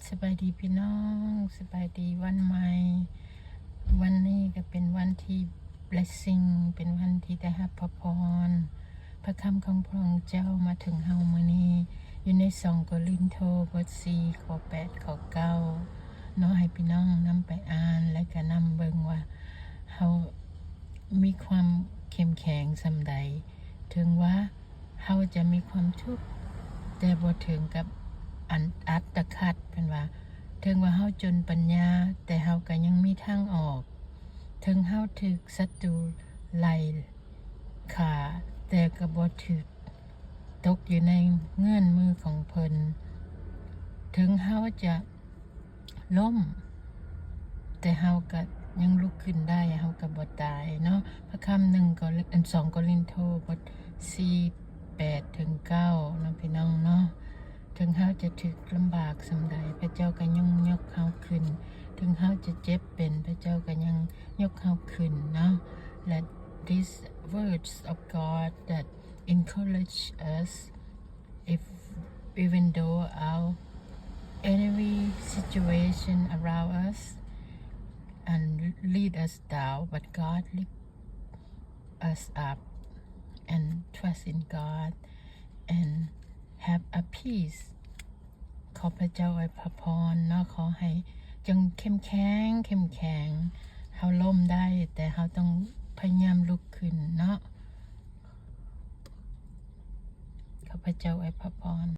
ສະບາຍດີພີ່ນ້ອງ, ສະບາຍດີວັນໃໝ່. ວັນນີ້ກໍເປັນວັນທີ່ blessing ເປັນວັນທີ່ໄດ້ຮັບພະພອນ. ພະຄຳຂອງພະເຈົ້າມາເຖິງເຮົາມື້ນີ້ ຢູ່ໃນສອງໂກລິນໂທ ບົດສີ່ ຂໍ້ແປດ ຂໍ້ເກົ້າເນາະ, ໃຫ້ພີ່ນ້ອງນຳໄປອ່ານ ແລະກະນຳເບິ່ງວ່າເຮົາມີຄວາມເຂັ້ມແຂງສ່ຳໃດ, ເຖິງວ່າ ເຮົາຈະມີຄວາມທຸກ ແຕ່ບໍ່ເຖິງກັບອັນອັດຕະຂັດ. ເພິ່ນວ່າ ເຖິງວ່າເຮົາຈົນປັນຍາ ແຕ່ເຮົາກໍຍັງມີທາງອອກ. ເຖິງເຮົາຖືກສັດຕູໄລ່ຂ້າ ແຕ່ກໍບໍ່ຖືກຕົກຢູ່ໃນເງື້ອມມືຂອງເພິ່ນ. ເຖິງເຮົາຈະ ລົ້ມ ແຕ່ເຮົາກໍຍັງລຸກຂຶ້ນໄດ້, ເຮົາກໍບໍ່ຕາຍເນາະ. ພະຄຳໜຶ່ງກໍ ອັນ ສອງໂກລິນໂທ ບົດສີ່ ແປດ ເຖິງ ເກົ້າເນາະ ພີ່ນ້ອງເນາະ. ເຖິງເຮົາຈະຖືກລຳບາກສ່ຳໃດ ພະເຈົ້າກໍຍັງຍົກເຮົາຂຶ້ນ, ເຖິງເຮົາຈະເຈັບເປັນ ພະເຈົ້າກໍຍັງຍົກເຮົາຂຶ້ນເນາະ. ແລະ these words of God that encourage us if, even though our enemy situation around us and lead us down, but God lift us up and trust in God and have a peace. ຂໍພະເຈົ້າອວຍພະພອນເນາະ, ຂໍໃຫ້ຈົ່ງເຂັ້ມແຂງ, ເຂັ້ມແຂງ. ເຮົາລົ້ມໄດ້, ແຕ່ເຮົາຕ້ອງພະຍາຍາມລຸກຂຶ້ນເນາະ. ຂໍພະເຈົ້າອວຍພະພອນ.